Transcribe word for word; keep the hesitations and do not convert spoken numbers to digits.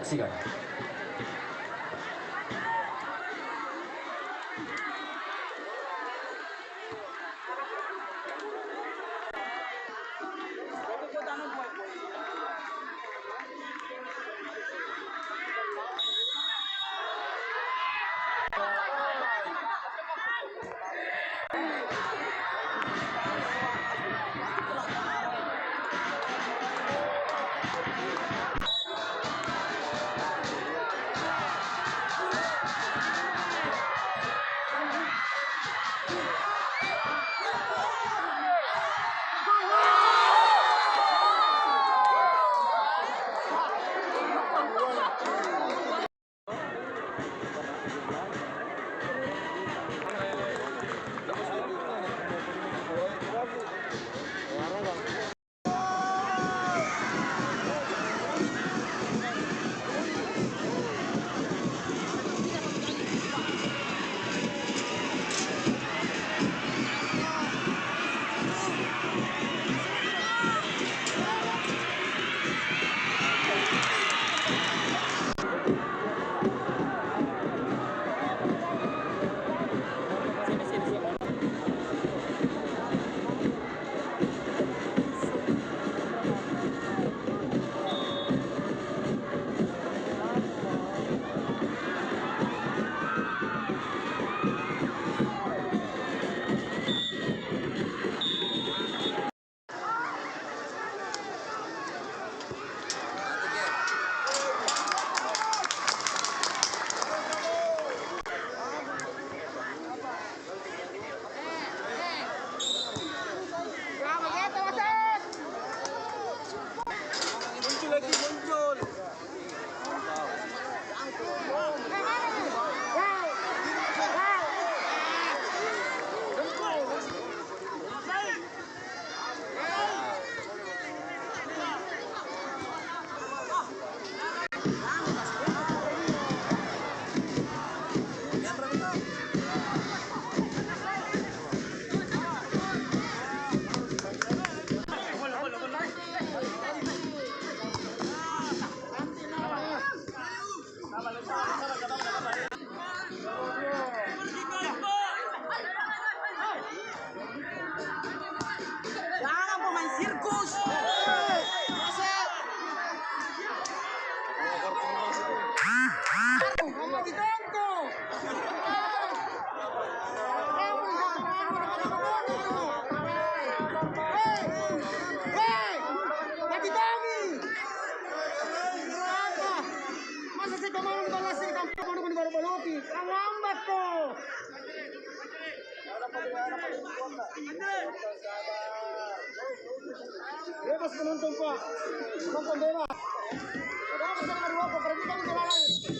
Siap. Muncul lagi, muncul. Jangan pemain sirkus. Hei, hei, mati kami. Apa? Masa sih kemarin kalau sih kampung baru baru baru. Terlambat tuh. Bebas penonton, Pak. Penonton bebas. Bebas sama dua, Pak. Pergi kami ke dalam.